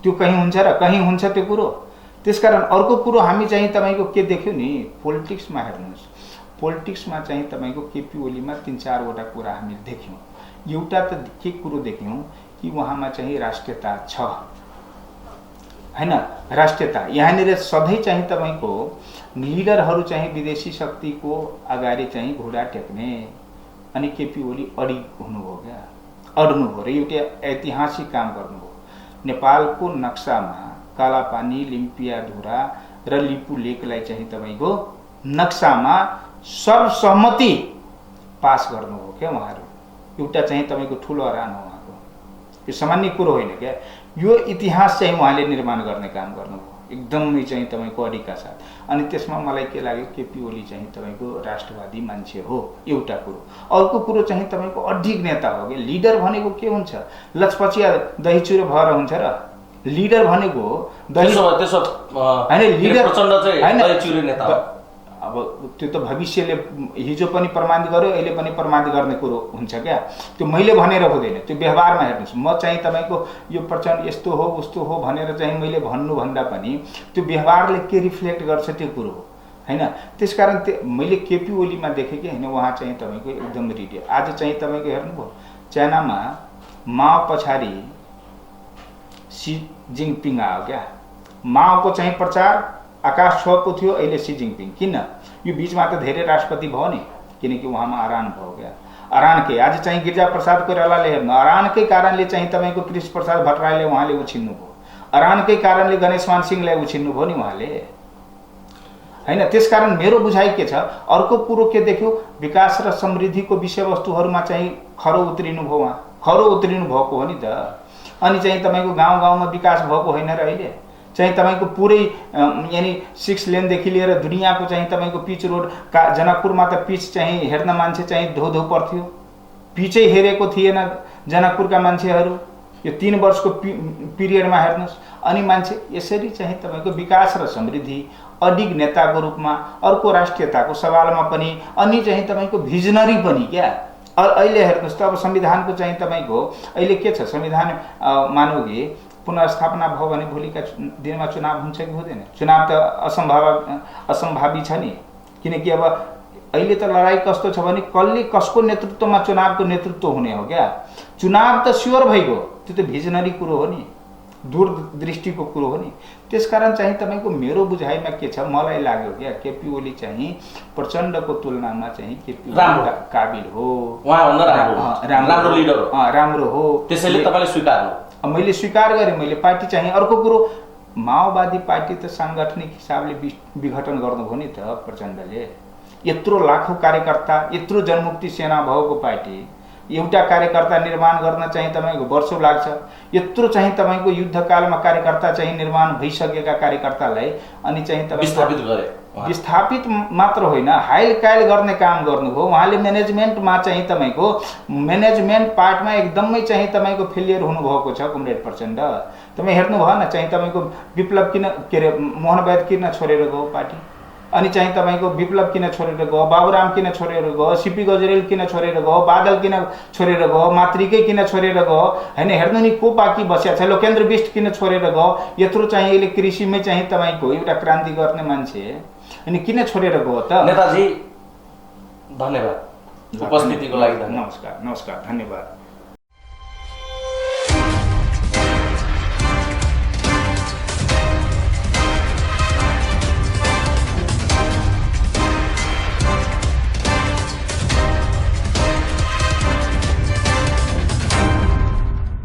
त्यो कहीँ हुन्छ र कहीँ हुन्छ त्यो कुरो। त्यसकारण अर्को कुरो हामी चाहिँ तपाईँको के देख्यौँ नि, पोलिटिक्समा हेर्नुहोस्, पोलिटिक्समा चाहिँ तपाईँको केपी ओलीमा 3-4 वटा कुरा हामी देख्यौँ। एउटा त के कुरो देख्यौँ कि उहाँमा चाहिँ राष्ट्रियता छ, हैन? राष्ट्रियता यहाँनिर सधैँ चाहिँ तपाईँको लिडरहरू चाहिँ विदेशी शक्तिको अगाडि चाहिँ घुँडा टेक्ने। अनि केपी ओली अडिग हुनुभयो क्या, अड्नुभयो र एउटा ऐतिहासिक काम गर्नुभयो। नेपालको नक्सामा कालापानी, लिम्पियाधुरा र लिपु लेकलाई चाहिँ तपाईँको नक्सामा सर्वसम्मति पास गर्नुभयो क्या उहाँहरू। एउटा चाहिँ तपाईँको ठुलो अरान हो उहाँको, यो सामान्य कुरो होइन क्या। यो इतिहास चाहिँ उहाँले निर्माण गर्ने काम गर्नुभयो एकदमै चाहिँ तपाईँको अडिगका साथ। अनि त्यसमा मलाई के लाग्यो, केपी ओली चाहिँ तपाईँको राष्ट्रवादी मान्छे हो, एउटा कुरो। अर्को कुरो चाहिँ तपाईँको अडिग नेता हो कि। लिडर भनेको के हुन्छ? लचपचिया दही चुरो भएर हुन्छ र? लिडर भनेको त्यसो होइन लिडर प्रचण्ड चाहिँ होइन, दही चिउरे नेता हो। अब त्यो त भविष्यले हिजो पनि प्रमाणित गर्यो, अहिले पनि प्रमाणित गर्ने कुरो हुन्छ क्या। त्यो मैले भनेर हुँदैन, त्यो व्यवहारमा हेर्नुहोस्। म चाहिँ तपाईँको यो प्रचण्ड यस्तो हो उस्तो हो भनेर चाहिँ मैले भन्नुभन्दा पनि त्यो व्यवहारले के रिफ्लेक्ट गर्छ त्यो कुरो हो होइन। त्यसकारण मैले केपी ओलीमा देखेँ कि होइन, उहाँ चाहिँ तपाईँको एकदम रिडियर। आज चाहिँ तपाईँको हेर्नुभयो चाइनामा माओ पछाडि सी जिङपिङ आयो क्या। माओको चाहिँ प्रचार आकाश छुवाको थियो, अहिले सी जिङपिङ। किन? यो बिचमा त धेरै राष्ट्रपति भयो नि, किनकि उहाँमा अरान भयो क्या। अरानकै आज चाहिँ गिरिजा प्रसाद कोइरालाले हेर्नु, अरानकै कारणले चाहिँ तपाईँको कृष्ण प्रसाद भट्टराईले उहाँले उछिन्नु भयो, अरानकै कारणले गणेशमान सिंहलाई उछिन्नु भयो नि उहाँले होइन। त्यसकारण मेरो बुझाइ के छ, अर्को कुरो के देख्यो, विकास र समृद्धिको विषयवस्तुहरूमा चाहिँ खरो उत्रिनु भयो, उहाँ खरो उत्रिनु भएको हो नि त। अनि चाहिँ तपाईँको गाउँ गाउँमा विकास भएको होइन र अहिले चाहिँ तपाईँको पुरै यानि 6 लेनदेखि लिएर दुनियाँको चाहिँ तपाईँको पिच रोड जनकपुरमा त पिच चाहिँ हेर्न मान्छे चाहिँ धो धो पर्थ्यो, पिचै हेरेको थिएन जनकपुरका मान्छेहरू। यो 3 वर्षको पिरियडमा हेर्नुहोस्। अनि मान्छे यसरी चाहिँ तपाईँको विकास र समृद्धि अडिग नेताको रूपमा अर्को राष्ट्रियताको सवालमा पनि, अनि चाहिँ तपाईँको भिजनरी पनि क्या। अहिले हेर्नुहोस् त अब संविधानको चाहिँ तपाईँको अहिले के छ, संविधान मानौ कि पुनर्स्थापना भयो भने भोलिका दिनमा चुनाव हुन्छ कि हुँदैन? चुनाव त असम्भावी छ नि, किनकि अब अहिले त लडाइँ कस्तो छ भने कसले कसको नेतृत्वमा चुनावको नेतृत्व हुने हो क्या। चुनाव त स्योर भइगयो, त्यो त भिजनरी कुरो हो नि, दूरदृष्टिको कुरो हो नि। त्यसकारण चाहिँ तपाईँको मेरो बुझाइमा के छ, मलाई लाग्यो क्या केपी ओली चाहिँ प्रचण्डको तुलनामा चाहिँ केपी ओली काबिल हो, राम्रो लिडर हो, राम्रो हो। त्यसैले तपाईँले स्वीकार्नु? मैले स्वीकार गरेँ। मैले पार्टी चाहिँ अर्को कुरो, माओवादी पार्टी त साङ्गठनिक हिसाबले विघटन गर्नुभयो नि त प्रचण्डले। यत्रो लाखौँ कार्यकर्ता, यत्रो जनमुक्ति सेना भएको पार्टी, एउटा कार्यकर्ता निर्माण गर्न चाहिँ तपाईँको वर्षौँ लाग्छ। यत्रो चाहिँ तपाईँको युद्धकालमा कार्यकर्ता चाहिँ निर्माण भइसकेका कार्यकर्तालाई अनि चाहिँ विस्थापित गरे। विस्थापित मात्र होइन, हाइल काइल गर्ने काम गर्नुभयो उहाँले। म्यानेजमेन्टमा चाहिँ तपाईँको म्यानेजमेन्ट पार्टमा एकदमै चाहिँ तपाईँको फेलियर हुनुभएको छ कमरेड प्रचण्ड। तपाईँ हेर्नु भयो न, चाहिँ तपाईँको विप्लव किन के अरे मोहन वैद्य किन छोडेर गयो पार्टी, अनि चाहिँ तपाईँको विप्लव किन छोडेर गयो, बाबुराम किन छोडेर गयो, सीपी गजरेल किन छोडेर गयो, बादल किन छोडेर गयो, मातृकै किन छोडेर गयो होइन। हेर्नु नि को बाँकी बसेको छ, लोकेन्द्र बिष्ट किन छोडेर गयो। यत्रो चाहिँ अहिले कृषिमै चाहिँ तपाईँको एउटा क्रान्ति गर्ने मान्छे अनि किन छोडेर गयो त? नेताजी धन्यवाद उपस्थितिको लागि। नमस्कार, धन्यवाद।